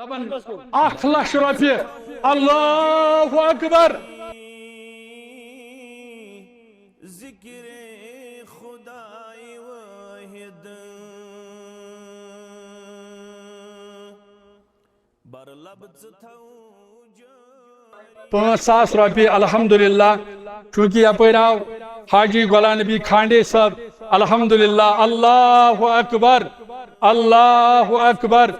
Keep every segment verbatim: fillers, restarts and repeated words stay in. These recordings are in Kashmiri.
دپان، اکھ لچھ رۄپیہِ۔ اللہ اکبر۔ ذکر خدای واحد۔ بر لب ژٕ تھاو جٲری۔ پانٛژھ ساس رۄپیہِ، الحمدللہ۔ چونکہ یپٲرۍ آو حاجی غلام نبی کھانڈے صٲب، الحمدللہ، اللہ اکبر، اللہ اکبر۔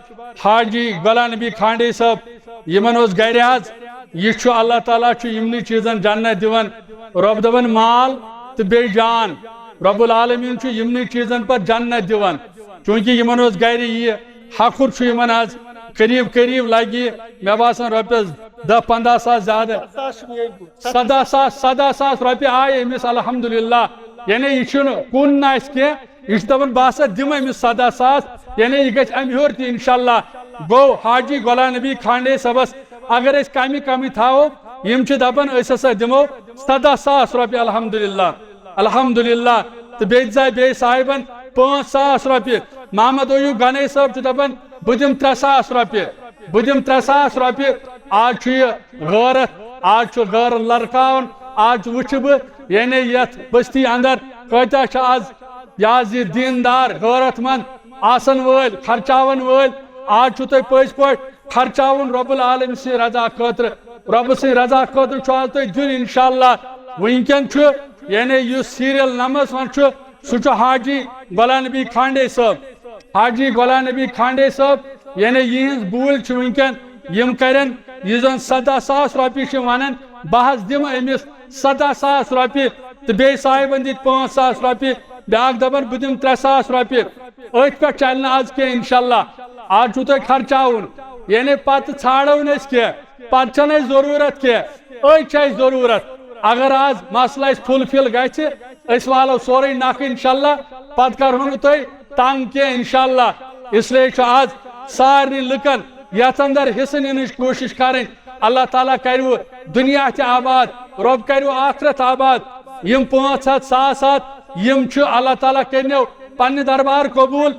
حاجی غلام نبی کھانڈے صٲب، یِمن اوس گرِ آز، یہِ چھُ، اللہ تعالیٰ چھُ یِمنٕے چیٖزن جنت دِوان۔ رۄب دَپان مال تہٕ بیٚیہِ جان، رب العالمین چھُ یِمنٕے چیٖزن پتہٕ جنت دِوان۔ چونکہ یِمن اوس گرِ یہِ ہکھُر چھُ یِمن آز قریب قریب لگہِ، مےٚ باسان، رۄپیس دہ پنٛداہ ساس زیادٕ۔ سداہ ساس، سداہ ساس رۄپیہِ آیہِ أمِس، الحمدللہ۔ یعنی یہِ چھُنہٕ کُن نہٕ اَسہِ کینٛہہ، یہِ چھُ دَپان، بہٕ ہسا دِمہٕ أمِس سداہ ساس، یعنی یہِ گژھِ اَمہِ ہیوٚر تہِ، انشاءاللہ۔ گوٚو، حاجی غلام نبی کھانڈے صٲبس اگر أسۍ کمہِ کمٕے تھاوو، یِم چھِ دَپان، أسۍ ہسا دِمو سداہ ساس رۄپیہِ، الحمدللہ، الحمدللہ۔ تہٕ بیٚیہِ دِژاے بیٚیہِ صاحبن پانٛژھ ساس رۄپیہِ۔ محمد ایوب گنے صٲب چھُ دَپان، بہٕ دِمہٕ ترٛےٚ ساس رۄپیہِ، بہٕ دِمہٕ ترٛےٚ ساس رۄپیہِ۔ آز چھُ یہِ غٲرت، آز چھُ غٲرت لرکاوُن۔ آز چھُ، وٕچھِ بہٕ، یعنی یتھ بستی اندر کۭتیاہ چھِ آز، یہِ آز یہِ دیندار، غٲرت مند آسن وٲلۍ، خرچاون وٲلۍ۔ آز چھُو تُہۍ پٔزۍ پٲٹھۍ خرچاوُن رب العالمین سٕنٛدِ رضا خٲطرٕ۔ رۄبہٕ سٕنٛدِ رضا خٲطرٕ چھُ آز تۄہہِ دیُن، انشاءاللہ۔ وٕنکٮ۪ن چھُ، یعنی یُس سیریل نمبرس منٛز چھُ، سُہ چھُ حاجی غلام نبی کھانڈے صٲب۔ حاجی غلام نبی کھانڈے صٲب، یعنی یِہنٛز بوٗلۍ چھِ وٕنکٮ۪ن، یِم کرن، یُس زن سداہ ساس رۄپیہِ چھِ ونان، بہٕ حظ دِمہٕ أمِس سداہ ساس رۄپیہِ، تہٕ بیٚیہِ صاحبن دِتۍ پانٛژھ ساس رۄپیہِ، بیٛاکھ دپان، بہٕ دِمہٕ ترٛےٚ ساس رۄپیہِ۔ أتھۍ پٮ۪ٹھ چلہِ نہٕ آز کینٛہہ، انشاءاللہ۔ آز چھُو تۄہہِ خرچاوُن، یعنی پتہٕ ژھانڈو نہٕ أسۍ کینٛہہ، پتہٕ چھنہٕ اَسہِ ضروٗرت کینٛہہ، أتھۍ چھِ اَسہِ ضروٗرت۔ اگر آز مسلہٕ اَسہِ فُلفِل گژھِ، أسۍ والو سورُے نکھٕ، انشاءاللہ، پتہٕ کرہو نہٕ تۄہہِ تنگ کینٛہہ، انشاءاللہ۔ اس لیے چھُ آز سارنٕے لُکن یتھ اندر حصہٕ نِنٕچ کوٗشش کرٕنۍ۔ اللہ تعالیٰ کرِوٕ دُنیا تہِ آباد، رۄب کرِوٕ آخرت آباد۔ یِم پانٛژھ ہتھ، ساس ہتھ، یِم چھِ، اللہ تعالیٰ کٔرنو پننہِ دربار قبوٗل۔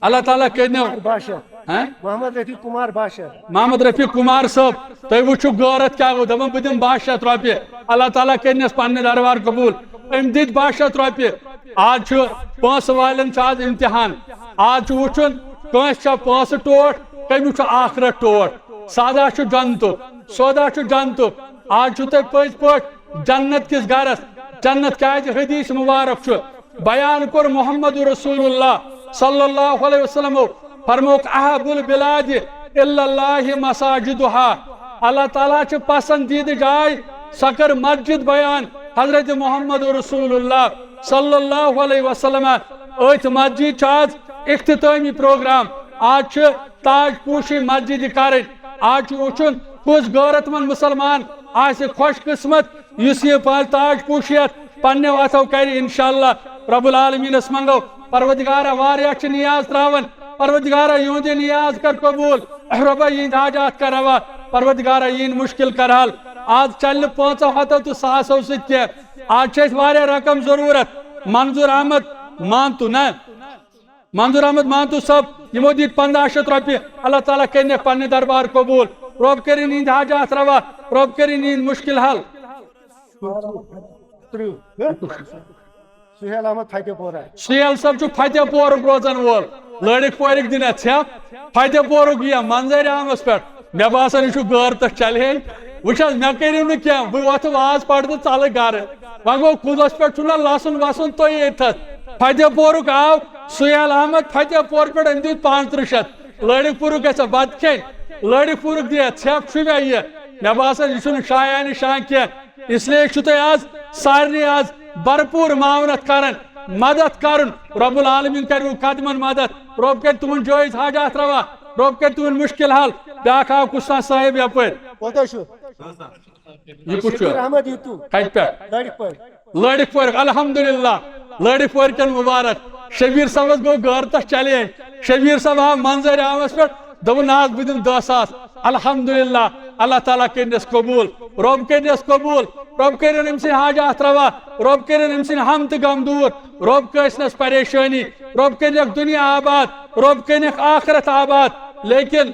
اللہ تعالیٰ کٔرنو۔ کمار باشر۔ ہاں؟ محمد رفیع کمار باشر۔ محمد رفیع کمار صٲب، تُہۍ وٕچھِو غٲرت کیٛاہ گوٚو، دَپان، بہٕ دِمہٕ باہ شیٚتھ رۄپیہِ۔ اللہ تعالیٰ کٔرنَس پننہِ دربار قبوٗل۔ أمۍ دِتۍ باہ شیٚتھ رۄپیہِ۔ آز چھُ پونٛسہٕ والٮ۪ن چھُ آز امتحان۔ آز چھُ وٕچھُن، کٲنٛسہِ چھا پونٛسہٕ ٹوٹھ، کٔمِس چھُ آخرت ٹوٹھ۔ سودا چھُ جنتُک، سودا چھُ جنتُک۔ آز چھُ تۄہہِ پٔزۍ پٲٹھۍ جنت کِس گرس۔ جنت کیازِ؟ حدیث مبارک چھُ، بیان کوٚر محمد رسول اللہ صلی اللہ علیہ وسلمو، فرموک، احب البلاد الا اللہ مساجدہا۔ اللہ تعالیٰ چھِ پسندیدٕ جاے، سۄ کٔر مسجد بیان حضرت محمد رسول اللہ صلی اللہ علیہ وسلم۔ أتھۍ مسجد چھُ آز اختتٲمی پروگرام۔ آز چھِ تاج پوشی مسجد کرٕنۍ۔ آز چھُ وٕچھُن، کُس غٲرت مند مسلمان آسہِ خوش قسمت، یُس یہِ پا-، تاج پوشیت پننیو اتھو کرِ۔ انشاءاللہ رب العالمینس منگو، پروردگارا، واریاہ چھِ نیاز تراوان، پروردگارا، یِہُنٛد یہِ نیاز کر قبول، رۄبا، یِہنٛدۍ حاجات کر روا، پروردگارا، یِہنٛدۍ مُشکل کر حل۔ آز چلہِ نہٕ پانٛژو ہتو تہٕ ساسو سۭتۍ کینٛہہ، آز چھِ اَسہِ واریاہ رقم ضروٗرت۔ منظور احمد مانتو نہ، منظور احمد مانتو صٲب، یِمو دِتۍ پنٛداہ شیٚتھ رۄپیہِ۔ اللہ تعالیٰ کٔرِنَکھ پننہِ دربار قبوٗل، رۄب کٔرِن یِہنٛدۍ حاجات روا، رۄب کٔرِن یِہنٛدۍ مُشکل حل۔ سہیل احمد فتح پورہ۔ سہیل صٲب چھُ فتح پورُک روزن وول، لٲڑِک پورِک دِنہ ژھٮ۪پھ، فتح پورُک یہِ منظرِ عامس پٮ۪ٹھ۔ مےٚ باسان، یہِ چھُ غٲر تہٕ چلینج۔ وٕچھ حظ، مےٚ کٔرِو نہٕ کینٛہہ، بہٕ وۄتھٕ واز پرٕ تہٕ ژلہٕ گرٕ۔ وۄنۍ گوٚو، کُلس پٮ۪ٹھ چھُنہ لسُن وسُن تۄہہِ ییٚتہِ تھس۔ فتح پورُک آو سہیل احمد فتح پور پٮ۪ٹھ، أمۍ دِتۍ پانٛژترٕٛہ شیٚتھ۔ لٲڑِک پورُک گژھِ بتہٕ کھیٚنۍ، لٲڑِک پورُک دِیہ ژھٮ۪پھ چھُ مےٚ یہِ۔ مےٚ باسان، یہِ چھُنہٕ شایانِ شان کینٛہہ۔ اس لیے چھُ تۄہہِ آز سارنٕے آز بھرپوٗر معاونت کران، مدد کرُن۔ رب العالمین کرِ قدمن مدد، رۄب کرِ تُہُنٛد جٲیز حاجات روا، رۄب کرِ تُہُنٛد مُشکل حل۔ بیٛاکھ آو کُس تام صٲحب یپٲرۍ۔ کوٗتاہ چھُ؟ یہِ کُس چھُ؟ شبیر احمد یتو۔ کتہِ پٮ۪ٹھ؟ لٲڑِک پورِ۔ لٲڑِک پورِ۔ الحمدللہ، لٲڑِک پورِ کٮ۪ن مبارک۔ شبیر صٲبس گوٚو غٲرتس چلینج۔ شبیر صٲب آو منظرِ عامس پٮ۪ٹھ، دوٚپُن، نہ حظ، بہٕ دِمہٕ دہ ساس۔ الحمدللہ، اللہ تعالیٰ کٔرِنَس قبوٗل، رۄب کٔرِنَس قبوٗل۔ رۄب کٔرِن أمۍ سٕنٛدۍ حاجات روا، رۄب کٔرِن أمۍ سٕنٛدۍ ہم تہٕ غم دوٗر، رۄب کٲنٛسہِ نس پریشٲنی، رۄب کٔرِنکھ دُنیا آباد، رۄب کٔرِنکھ آخرت آباد۔ لیکن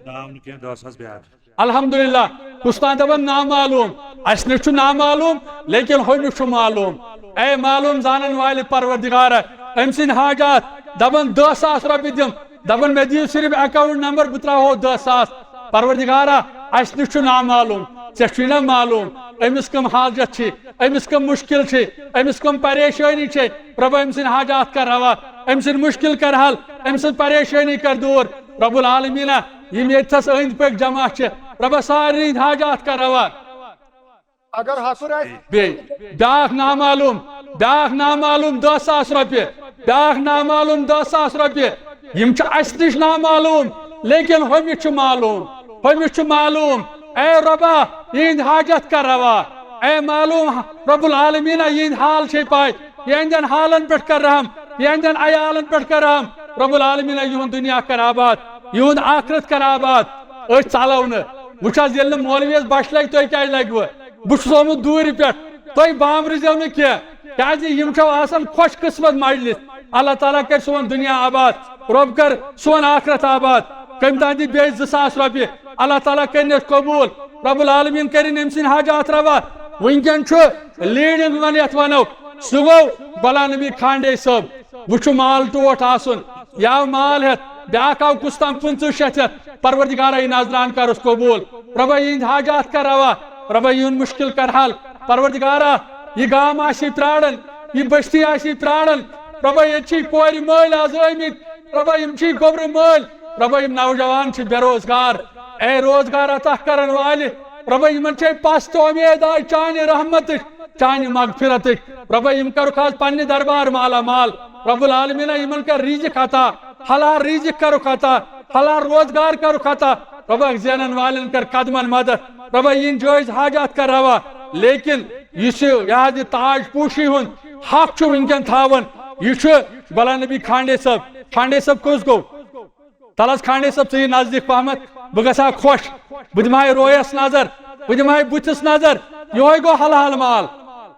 ناو نہٕ کینٛہہ، دہ ساس بیٛاکھ۔ الحمدللہ، کُس تام دپان نامعلوم، اسہِ نِش چھُ نامعلوم، لیکن ہُمِس چھُ معلوم۔ اے معلوم زانن والہِ پروردگارا، أمۍ سٕنٛدۍ حاجات، دپان دہ ساس رۄپیہِ دِم، دپان مےٚ دِیِو صرف اکاؤنٹ نمبر، بہٕ تراوہو دہ ساس۔ پروردگارا، اسہِ نِش چھُ نامعلوم، ژےٚ چھُے نا معلوم أمِس کم حاجت چھِ، أمِس کم مشکل چھِ، أمِس کم پریشٲنی چھِ۔ رۄبا، أمۍ سٕنٛدۍ حاجات کر روا، أمۍ سٕنٛدۍ مشکل کر حل، أمۍ سٕنٛز پریشٲنی کر دوٗر۔ رب العالمینا، یِم ییٚتہِ تھس أنٛدۍ پٔکۍ جمع چھِ، رۄبا، سارنٕے ہٕنٛدۍ حاجات کر روا۔ اگر ہکُر آسہِ بیٚیہِ بیٛاکھ نامعلوم، بیٛاکھ نامعلوم دہ ساس رۄپیہِ، بیٛاکھ نامعلوم دہ ساس رۄپیہِ، یِم چھِ اَسہِ نِش نامعلوم، لیکن ہُمِس چھُ معلوم، ہُمِس چھُ معلوم۔ اے رۄبا، یِہِنٛدۍ حاجت کر روا۔ اے معلوم رب العالمینا، یِہِنٛدۍ حال چھے پاے، یِہِنٛدٮ۪ن حالن پٮ۪ٹھ کر رحم، یِہِنٛدٮ۪ن عیالن پٮ۪ٹھ کر رحم۔ رب العالمینا، یِہُنٛد دُنیا کر آباد، یِہُنٛد آخرت کر آباد۔ أسۍ ژلو نہٕ۔ وٕچھ حظ، ییٚلہِ نہٕ مولویس بش لگہِ، تۄہہِ کیٛازِ لگوٕ؟ بہٕ چھُس آمُت دوٗرِ پٮ۪ٹھ، تُہۍ بامبرٕ زیو نہٕ کینٛہہ، کیٛازِ یِم چھَو آسان خۄش قٕسمت مجلس۔ اللہ تعالیٰ کرِ سون دُنیا آباد، رۄب کر سون آخرت آباد۔ کٔمۍ تام دِ بیٚیہِ زٕ ساس رۄپیہِ، اللہ تعالیٰ کٔرِنَس قبوٗل، رب العالمیٖن کٔرِن أمۍ سٕنٛدۍ حاجات روا۔ وٕنکٮ۪ن چھُ لیڈنگ وَن یَتھ وَنو، سُہ گوٚو غلام نبی کھانڈے صٲب۔ وٕچھُ مال ٹوٹھ آسُن، یہِ آو مال ہٮ۪تھ، بیٛاکھ آو کُس تام پٕنٛژٕہ شیٚتھ ہٮ۪تھ۔ پروردگارا، یہِ نذران کرُس قبوٗل۔ رۄبا، یِہِنٛدۍ حاجات کر روا۔ رۄبا، یِہُنٛد مُشکِل کر حل۔ پروردگارا، یہِ گام آسی پرٛاران، یہِ بستی آسی پرٛاران۔ رۄبا، ییٚتہِ چھِ کورِ مٲلۍ آز آمٕتۍ۔ رۄبا، یِم چھِ گوٚبرٕ مٲلۍ۔ رۄبا، یِم نوجوان چھِ بے روزگار۔ اے روزگار عطا کرن والہِ، رۄبا، یِمن چھے پژھ تہٕ اُمید آز چانہِ رحمتٕچ، چانہِ مغفرتٕچ۔ رۄبا، یِم کرُکھ آز پننہِ دربار مالا مال۔ رب العالمیٖن، یِمن کر رزق عطا، حلال رزق کرُکھ عطا، حلال روزگار کرُکھ عطا۔ رۄبا، زینن والٮ۪ن کر قدمن مدد۔ رۄبا، یِہِنٛدۍ جٲیز حاجات کر روا۔ لیکن یُس یہِ، یہِ حظ یہِ تاج پوشی ہُنٛد حق چھُ وٕنکٮ۪ن تھاوان، یہِ چھُ غلام نبی کھانڈے صٲب۔ کھانڈے صٲب کُس گوٚو؟ تَلہٕ حظ کھانڈے صٲب، ژٕ یہِ نزدیٖک پہمتھ، بہٕ گژھٕ ہا خۄش، بہٕ دِمہٕ ہا رویس نظر، بہٕ دِمہٕ ہا بٕتھِس نظر۔ یِہوٚے گوٚو حلال مال۔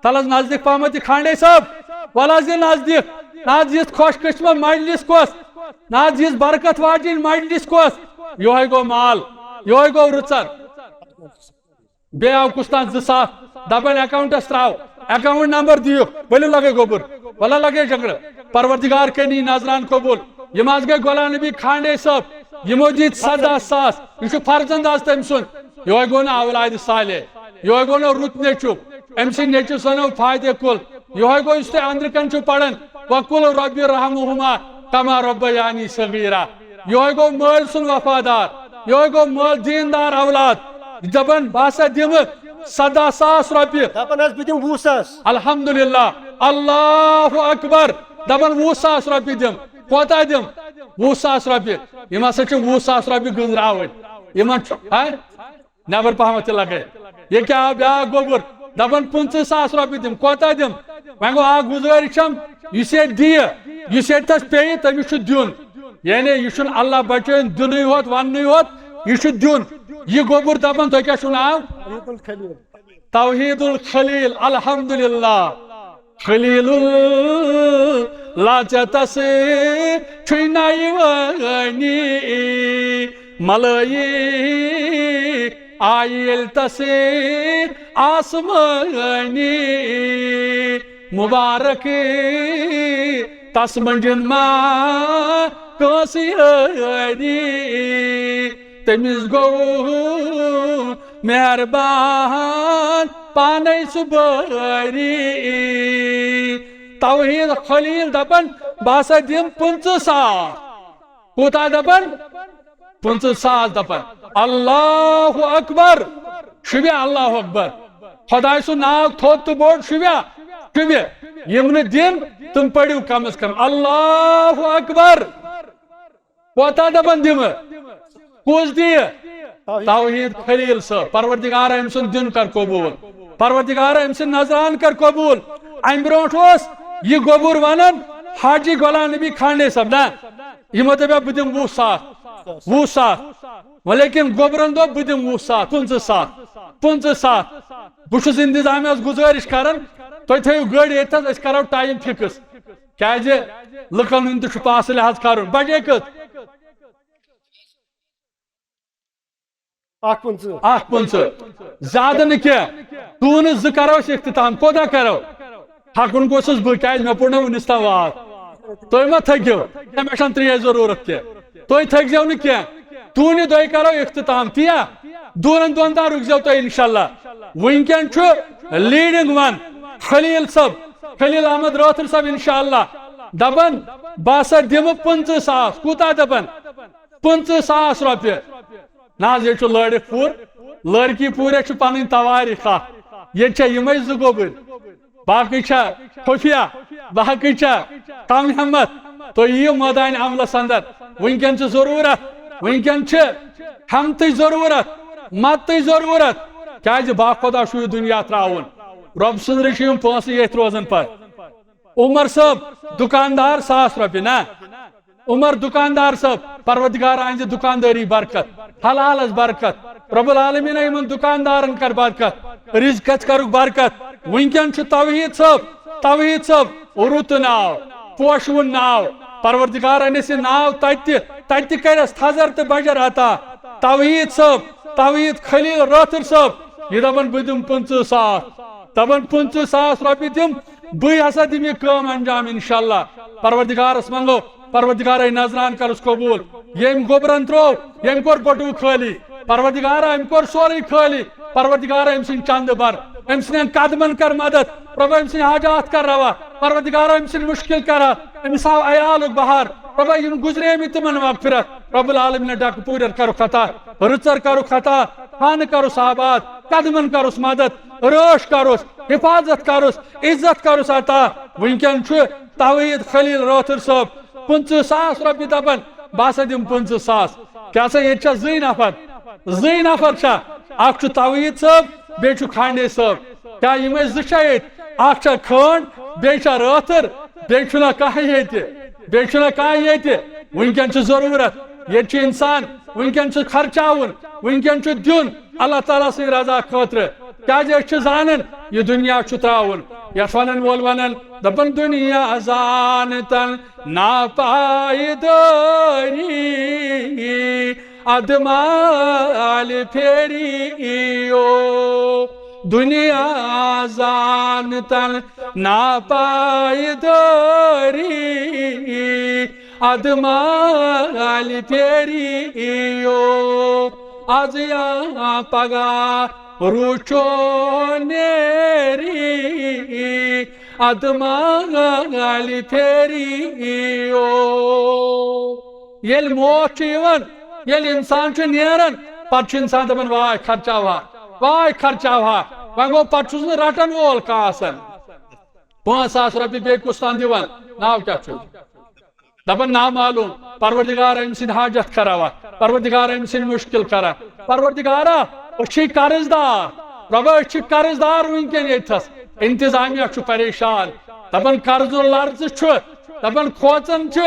تَلہٕ حظ نزدیٖک پہمتھ یہِ کھانڈے صٲب، وَلہٕ حظ یہِ نزدیٖک۔ نہ حظ یِژھ خۄش قٕسمت مجلس کۄس، نہ حظ یِژھ برکت واجِنۍ مجلس کۄس۔ یِہوٚے گوٚو مال، یِہوٚے گوٚو رٕژر۔ بیٚیہِ آو کُس تام زٕ ساس، دَپان اکاؤنٹس ترٛاو، اکاؤنٹ نمبر دِیِو، ؤلِو لگے گوٚبُر، وَلہٕ لگے جگڑٕ۔ پروردگار کٔرِنۍ نظران قبوٗل۔ یِم حظ گٔے غلام نبی کھانڈے صٲب، یِمو دِتۍ سداہ ساس۔ یہِ چھُ فرزند حظ تٔمۍ سُنٛد۔ یِہوٚے گوٚو نہٕ اولاد صالح، یِہوٚے گوٚو نہٕ رُت نیٚچُو۔ أمۍ سٕنٛدۍ نیٚچوِس وَنو فاتحہ کُل۔ یِہوٚے گوٚو یُس تُہۍ أنٛدرٕ کَنۍ چھِو پَران، وَقُل رَبِّ ارحمہما کما رَبَّیانی صغیٖرا۔ یِہوٚے گوٚو مٲلۍ سُنٛد وفادار، یِہوٚے گوٚو مٲلۍ دیٖندار اولاد۔ دَپان بہٕ ہسا دِمہٕ سداہ ساس رۄپیہِ۔ دَپان حظ بہٕ دِمہٕ وُہ ساس۔ الحمدللہ، اللہ اکبر۔ دَپان وُہ ساس رۄپیہِ دِم۔ کوتاہ دِم؟ وُہ ساس رۄپیہِ۔ یِم ہسا چھِ وُہ ساس رۄپیہِ گٔنٛزراوٕنۍ۔ یِمن چھُ، ہا؟ نٮ۪بر پہمتھ تہِ لگے۔ یہِ کیٛاہ آو بیٛاکھ گوٚبُر؟ دَپان پٕنٛژٕہ ساس رۄپیہِ دِم۔ کوتاہ دِم؟ وۄنۍ گوٚو اکھ گُزٲرِش چھم، یُس ییٚتہِ دِیہِ، یُس ییٚتہِ تَس پیٚیہِ، تٔمِس چھُ دیُن۔ یعنی یہِ چھُنہٕ اللہ بچٲیِن دِنُے ہوت، وَننُے ہوت، یہِ چھُ دیُن۔ یہِ گوٚبُر دَپان، تۄہہِ کیٛاہ چھُو ناو؟ توحید الخلیل، الحمدللہ۔ خلیل اللہ ژےٚ تس چھُے نَیہِ وٲنی، ملٲیی آیہِ ییٚلہِ تس آسمٲنی۔ مبارک تس منٛجن ما کٲنٛسہِ یٲری، تٔمِس گوٚو مہربان پانے سُہ بٲری۔ توحید خلیل دپان، بہٕ ہسا دِم پٕنٛژٕہ ساس۔ کوٗتاہ دپان؟ پٕنٛژٕہ ساس دپان۔ اللہ اکبر۔ شوٗبیا اللہ اکبر؟ خداے سُنٛد ناو تھوٚد تہٕ بوٚڑ شوٗبیا؟ شوٗبہِ۔ یِم نہٕ دِن، تِم پٔرِو کم از کم اللہ اکبر۔ کوتاہ دپان دِمہٕ؟ کُس دِیہِ؟ توحید خلیل صٲب۔ پروردگار أمۍ سُنٛد دیُن کر قبوٗل، پروردگار أمۍ سٕنٛدۍ نذران کر قبوٗل۔ امہِ برونٛٹھ اوس یہِ گوٚبُر ونان حاجی غلام نبی کھانڈے صٲب، نہ، یِمو دپیو بہٕ دِمہٕ وُہ ساس، وُہ ساس، وۄنۍ لیکن گوٚبرن دوٚپ بہٕ دِمہٕ وُہ ساس، پٕنٛژٕہ ساس، پٕنٛژٕہ ساس۔ بہٕ چھُس انتظامیہ ہس گُزٲرِش کران، تُہۍ تھٲیِو گٲڑۍ ییٚتھس، أسۍ کرو ٹایم فکس، کیازِ لُکن ہُنٛد تہِ چھُ پاسہٕ لحاظ کرُن۔ بجے کٔژ؟ اکھ پٕنٛژٕہ۔ اکھ پٕنٛژٕہ۔ زیادٕ نہٕ کینٛہہ، دوٗنہٕ زٕ کرو أسۍ اختتام۔ کوتاہ کرو؟ ہٮ۪کُن گوٚژھُس بہٕ، کیازِ مےٚ پوٚر نہٕ وُنِس تام وار۔ تُہۍ ما تھٔکِو؟ نہ، مےٚ چھَنہٕ ترٛیش ضروٗرت کینٛہہ۔ تُہۍ تھٔکزیو نہٕ کینٛہہ۔ دوٗنہِ دۄیہِ کرو اختتام، تی یا؟ دوٗنن دۄن تام رُکزیو تُہۍ انشاءاللہ۔ وٕنکٮ۪ن چھُ لیڈنگ ون خلیل صٲب، خلیل احمد رٲتھر صٲب انشاءاللہ دپان، بہٕ ہسا دِمہٕ پٕنٛژٕہ ساس۔ کوٗتاہ دپان؟ پٕنٛژٕہ ساس رۄپیہِ۔ نہ حظ، ییٚتہِ چھُ لٲرِتھ پوٗر، لٲرکی پوٗرِ چھُ پنٕنۍ توٲریٖخ اکھ۔ ییٚتہِ چھےٚ یِمے زٕ گوٚبٕرۍ، باقٕے چھا خفیہ، باقٕے چھا کم ہمت۔ تُہۍ یِیِو مٲدانِ عملس اندر۔ وٕنکٮ۪ن چھِ ضروٗرت، وٕنکٮ۪ن چھِ ہمتٕچ ضروٗرت، مدتٕچ ضروٗرت۔ کیازِ باخۄدا چھُ یہِ دُنیا ترٛاوُن۔ رۄب سٕنٛدرٕے چھِ یِم پونٛسہٕ ییٚتھۍ روزان پتہٕ۔ عمر صٲب، دُکاندار، ساس رۄپیہِ نا؟ عمر دُکاندار صٲب، پروردگار، أہنٛزِ دُکاندٲری برکت، حلالس برکت۔ رب العالمین یِمن دُکاندارن کر برکت، رزقس کرُکھ برکت۔ وٕنکٮ۪ن چھُ توحید صٲب، توحید صٲب، رُت ناو، پوشوُن ناو۔ پروردگار، أنِس یہِ ناو تتہِ تہِ، تتہِ تہِ کرٮ۪س تھزر تہٕ بجر عطا۔ توحید صٲب، توحید خلیل رٲتھر صٲب، یہِ دپان، بہٕ دِمہٕ پٕنٛژٕہ ساس، دپان، پٕنٛژٕہ ساس رۄپیہِ دِم، بٕے ہسا دِمہٕ یہِ کٲم انجام انشاءاللہ۔ پروردگارس منٛگو، پروردگارے نظران کرُس قبول۔ ییٚمۍ گوٚبرن ترٛوو، ییٚمۍ کوٚر بٹوٕ خٲلی، پروردگارا، أمۍ کوٚر سورُے خٲلی۔ پروردگارا، أمۍ سٕنٛدۍ چندٕ بر، أمۍ سٕنٛدٮ۪ن قدمن کر مدد۔ رۄبا، أمۍ سٕنٛدۍ حاجات کر روا۔ پروردگارا، أمۍ سٕنٛدۍ مُشکل کر حل، أمِس ہاو عیالُک بہار۔ رۄبا، یِم گُزریمٕتۍ، تِمن مغفرت۔ رب العالمین، ڈکہٕ پوٗرٮ۪ن کرُکھ عطا، رٕژر کرُکھ عطا، خانہٕ کرُس آباد، قدمن کرُس مدد، رٲچھ کرُس، حفاظت کرُس، عزت کرُس عطا۔ وٕنکٮ۪ن چھُ توحید خلیل رٲتھر صٲب پٕنٛژٕہ ساس رۄپیہِ دپان، بہٕ ہسا دِمہٕ پٕنٛژٕہ ساس۔ کیٛاہ سا، ییٚتہِ چھا زٕے نفر؟ زٕے نفر چھا؟ اکھ چھُ توحید صٲب، بیٚیہِ چھُ کھانڈے صٲب۔ کیٛاہ یِمے زٕ چھا ییٚتہِ؟ اکھ چھا کھٲنڈ، بیٚیہِ چھا رٲتھر، بیٚیہِ چھُنہ کانٛہہ ییٚتہِ، بیٚیہِ چھُنہ کانٛہہ ییٚتہِ۔ وٕنکٮ۪ن چھُ ضروٗرت، ییٚتہِ چھُ انسان، وٕنکٮ۪ن چھُ خرچاوُن، وٕنکٮ۪ن چھُ دیُن اللہ تعالیٰ سٕنٛدِ رضا خٲطرٕ۔ کیٛازِ أسۍ چھِ زانان، یہِ دُنیا چھُ ترٛاوُن۔ یَتھ وَنَن وول وَنان، دَپان، دُنیا زانتن ناپایدٲری، ادمال پھیریو۔ دُنیا زانتن ناپایدٲری، ادمال پھیریو۔ از یا پگاہ روچو نیری، ادمال پھیریو۔ ییٚلہِ موت چھُ یِوان، ییٚلہِ انسان چھُ نیران، پتہٕ چھُ انسان دپان، واے خرچاوہا، واے خرچاوہا۔ وۄنۍ گوٚو، پتہٕ چھُس نہٕ رٹن وول کانٛہہ آسان۔ پانٛژھ ساس رۄپیہِ بیٚیہِ کُس تام دِوان، ناو کیٛاہ چھُ؟ دپان نامعلوم۔ پروردگار، أمۍ سٕنٛدۍ حاجت کرا وۄنۍ۔ پروردگار، أمۍ سٕنٛدۍ مُشکل کرا۔ پروردگارا، أسۍ چھِ قرض دار۔ رۄبا، أسۍ چھِ قرض دار وٕنکٮ۪ن ییٚتھس۔ انتظامیہ چھُ پریشان۔ دپان قرضُن لرزٕ چھُ۔ دپان کھوژان چھِ۔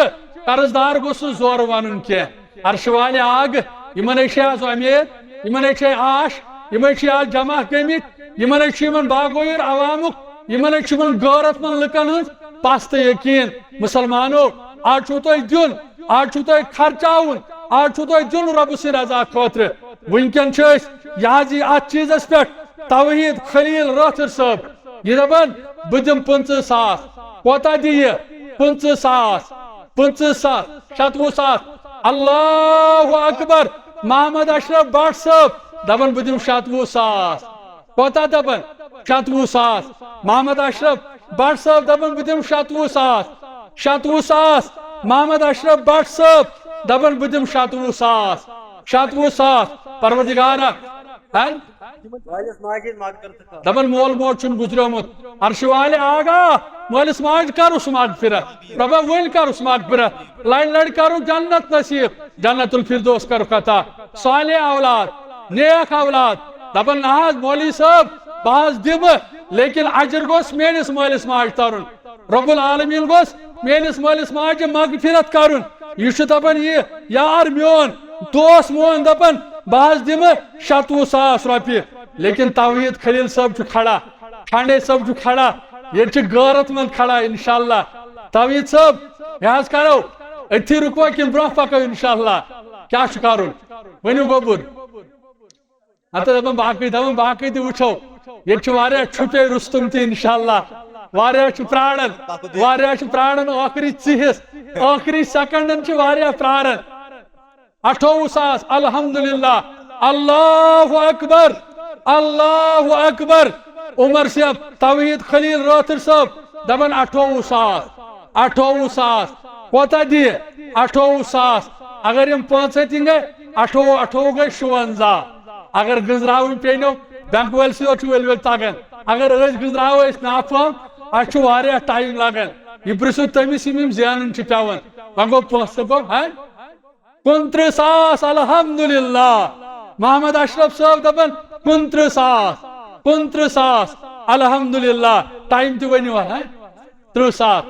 قرض دار گوٚژھ نہٕ زورٕ ونُن کینٛہہ۔ عرشہِ والہِ آگ، یِمن ہے چھِ آز اُمید، یِمن ہے چھِ آش، یِمے چھِ آز جمع گٔمٕتۍ، یِمن ہے چھُ یِمن باغویر عوامُک، یِمن ہے چھُ یِمن غٲرت مند لُکن ہٕنٛز پستہٕ یقین۔ مُسلمانو، آز چھُو تۄہہِ دیُن، آز چھُو تۄہہِ خرچاوُن، آز چھُو تۄہہِ دیُن رۄبہٕ سٕنٛدِ رضا خٲطرٕ۔ وٕنکٮ۪ن چھِ أسۍ یہِ حظ یہِ اتھ چیٖزس پٮ۪ٹھ توحید خلیل رٲتھر صٲب، یہِ دپان، بہٕ دِمہٕ پٕنٛژٕہ ساس۔ کوتاہ دِیہِ؟ پٕنٛژٕہ ساس، پٕنٛژٕہ ساس، شتوُہ ساس۔ اللہ اکبر۔ محمد اشرف بٹ صٲب دپان، بہٕ دِمہٕ شتوُہ ساس۔ کوتاہ دپان؟ شتوُہ ساس۔ محمد اشرف بٹ صٲب دپان، بہٕ دِمہٕ شتوُہ ساس۔ شتوُہ ساس۔ محمد اشرف بٹ صٲب دپان، بہٕ دِمہٕ شتوُہ ساس۔ شتوُہ ساس۔ پروردگارا، ہاں؟ مٲلِس ماجہِ ہٕنٛز مغفرت کر۔ دپان، مول موج چھُنہٕ گُزریومُت۔ عرشہِ والہِ آگاہ، مٲلِس ماجہِ کرُس مغفرت۔ رۄبا، وۄنۍ کرُس مغفرت۔ لڑِ لڑِ کرُس جنت نصیب۔ جنت الفردوس کرُکھ عطا۔ صالح اولاد، نیک اولاد۔ دپان، نہ حظ مولوی صٲب، بہٕ حظ دِمہٕ، لیکن اجر گوٚژھ میٲنِس مٲلِس ماجہِ ترُن۔ رب العالمین گوٚژھ میٲنِس مٲلِس ماجہِ مغفرت کرُن۔ یہِ چھُ دپان، یہِ یار میون، دوس میون دپان، بہٕ حظ دِمہٕ شتوُہ ساس رۄپیہِ۔ لیکن توحید خلیل صٲب چھُ کھڑا، کھانڈے صٲب چھُ کھڑا، ییٚتہِ چھُ غیرت مند کھڑا انشاءاللہ۔ توحید صٲب، یہِ حظ کرو أتھی رُکوا کِنہٕ برونٛہہ پکو انشاءاللہ؟ کیٛاہ چھُ کرُن؟ ؤنِو گوٚبُر۔ ہتہٕ دپان باقٕے، دپان باقٕے تہِ وٕچھو۔ ییٚتہِ چھُ واریاہ چھُپے رُستُم تہِ انشاءاللہ۔ واریاہ چھُ پراران، واریاہ چھُ پراران ٲخری ژِہِس، ٲخری سیکنڈن چھِ واریاہ پراران۔ اَٹھووُہ ساس، الحمدللہ، اللہ اکبر، اللہ اکبر۔ عمر صٲب، توحید خلیل رٲتھٕر صٲب دپان اَٹھووُہ ساس، اَٹھووُہ ساس۔ کوتاہ دِیہِ؟ اَٹھووُہ ساس۔ اگر یِم پانٛژھ ہتھ تہِ گٔے، اَٹھووُہ، اَٹھووُہ گٔے شُوَنزاہ۔ اگر گٔنٛزراوٕنۍ پیٚیہِ نو، بینک وٲلۍ سٕے یوت چھُ ؤلۍ ؤلۍ تگان۔ اگر أسۍ گٔنٛزراوو، أسۍ ناپٲم، اَسہِ چھُ واریاہ ٹایم لگان۔ یہِ پرٛژھِو تٔمِس، یِم یِم زینان چھِ پٮ۪وان۔ وۄنۍ گوٚو پونٛسہٕ گوٚو، ہاں؟ کُنترٕہ ساس، الحمدللہ۔ محمد اشرف صٲب دپان کُنترٕہ ساس، کُنترٕہ ساس، الحمدللہ۔ ٹایم تہِ ؤنِو حظ، ہاں؟ ترٕہ ساس،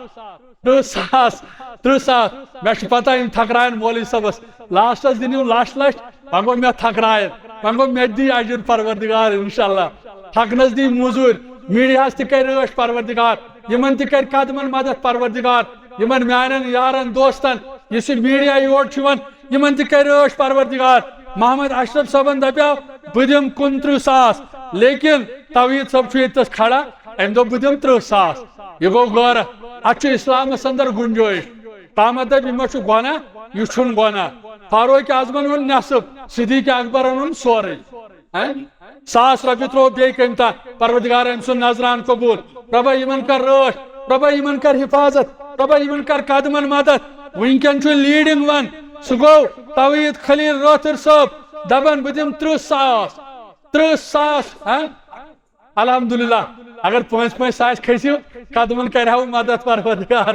ترٕہ ساس، ترٕہ ساس۔ مےٚ چھِ پتہ یِم تھکراین مولوی صٲبس۔ لاسٹس دِن یِم لچھ لچھ، وۄنۍ گوٚو مےٚ تھکراین، وۄنۍ گوٚو مےٚ تہِ دی اجر پروردگار انشاءاللہ۔ تھکنس دی موٚزوٗرۍ، میٖڈیاہس تہِ کرِ رٲچھ پروردگار، یِمن تہِ کرِ قدمن مدد پروردگار، یِمن میانٮ۪ن یارن دوستن، یُس یہِ میٖڈیا یور چھُ یِوان، یِمن تہِ کرِ رٲچھ پروردگار۔ محمد اشرف صٲبن دپیو، بہٕ دِمہٕ کُنترٕہ ساس، لیکن توحید صٲب چھُ ییٚتٮ۪س کھڑا، أمۍ دوٚپ، بہٕ دِمہٕ ترٕہ ساس۔ یہِ گوٚو غٲرت، اتھ چھُ اسلامس اندر گُنجٲیش۔ قامت دپہِ، یہِ ما چھُ گۄناہ؟ یہِ چھُنہٕ گۄناہ۔ فاروق اعظمن اوٚن نٮ۪صٕف، صدیق اکبرن اوٚن سورُے۔ ہاں؟ ساس رۄپیہِ ترٛوو بیٚیہِ کٔمۍ تام، پروردگار أمۍ سُنٛد نذران قبوٗل۔ رۄبا یِمن کر رٲچھ، رۄبا یِمن کر حفاظت، رۄبا یِمن کر قدمن مدد۔ وٕنکٮ۪ن چھُ لیڈنگ ون، سُہ گوٚو توحید خلیل رٲتھٕر صٲب، دپان بہٕ دِمہٕ ترٕہ ساس، ترٕہ ساس۔ ہاں؟ الحمدللہ، اگر پانٛژھ پانٛژھ ساس کھسِو، قدمن کرِ ہاو مدد پروردگار،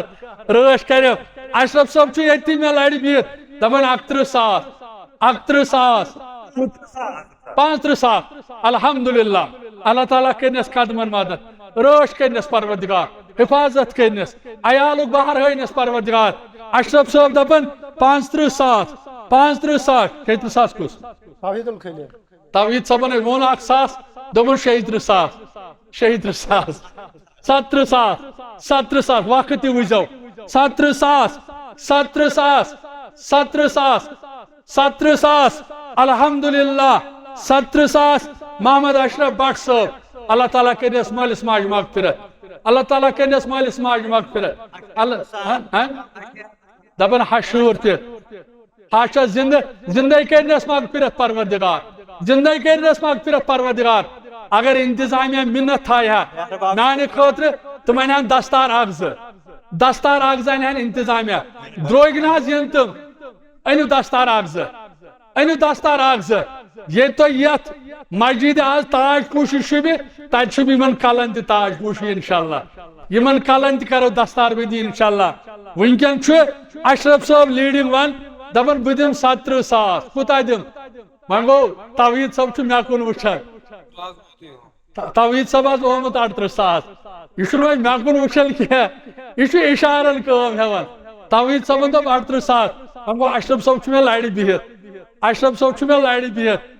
رٲچھ کرِ۔ اشرف صٲب چھُ ییٚتی مےٚ لرِ بِہِتھ، دپان اکترٕہ ساس، اکترٕہ ساس، پانٛژترٕہ ساس۔ الحمدللہ، اللہ تعالیٰ کٔرنس قدمن مدد، رٲچھ کٔرنس پروردگار، حفاظت کٔرنس، عیالُک بہر ہٲینس پروردگار۔ اشرف صٲب دپان پانٛژترٕہ ساس، پانٛژترٕہ ساس، شیٚیہِ ترٕہ ساس کُس؟ توحید الخلیل۔ توحید صٲبن ہے ووٚن اکھ ساس، دوٚپُن شیٚیہِ ترٕہ ساس، شیٚیہِ ترٕہ ساس، ستترٕہ ساس، ستترٕہ ساس، وقت تہِ وٕچھزیو، ستترٕہ ساس، ستترٕہ ساس، ستترٕہ ساس، ستترٕہ ساس، الحمدللہ، ستترٕہ ساس۔ محمد اشرف بٹ صٲب، اللہ تعالیٰ کٔرنس مٲلِس ماجہِ مغفرت، اللہ تعالیٰ کٔرنس مٲلِس ماجہِ مغفرت۔ اللہ، ہاں، ہاں؟ دپان ہشور تہِ۔ ہا چھا زندٕ، زندے کٔرنس مغفرت پروردگار، زندے کٔرنس مغفرت پروردگار۔ اگر انتظامیہ منت تھایہِ ہا میانہِ خٲطرٕ، تِم انہِ ہن دستار اکھ زٕ، دستار اکھ زٕ انہِ ہن انتظامیہ۔ درٛوگۍ نہ حظ ین تِم، أنِو دستار اکھ زٕ، أنِو دستار اکھ زٕ۔ ییٚتہِ تۄہہِ یتھ مسجدِ از تاج پوشی شوٗبہِ، تتہِ شوٗبہِ یِمن کلن تہِ تاج پوشی انشاءاللہ۔ یِمن کلن تہِ کرو دستار بندی انشاءاللہ۔ وٕنکٮ۪ن چھُ اشرف صٲب لیڈنگ ون، دپان بہٕ دِمہٕ ستترٕہ ساس۔ کوٗتاہ دِمہٕ؟ وۄنۍ گوٚو توحید صٲب چھُ مےٚ کُن وٕچھان۔ ت-، توحید صٲب حظ اومُت اَڑترٕہ ساس۔ یہِ چھُنہٕ وۄنۍ مےٚ کُن وٕچھان کینٛہہ، یہِ چھُ اِشارن کٲم ہٮ۪وان۔ توحید صٲبن دوٚپ اَڑترٕہ ساس، وۄنۍ گوٚو اشرف صٲب چھُ مےٚ لرِ بِہِتھ، اشرف صٲب چھُ مےٚ لرِ بِہِتھ۔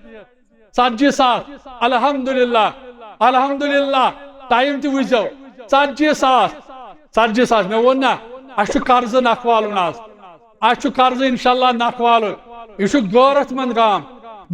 ژتجی ساس، الحمدللہ، الحمدللہ، ٹایم تہِ وٕچھزیو، ژتجی ساس، ژتجی ساس، مےٚ ووٚن نہ، اَسہِ چھُ قرضہٕ نکھٕ والُن آز۔ اَسہِ چھُ قرضہٕ انشاءاللہ نکھٕ والُن۔ یہِ چھُ غٲرت مند گام۔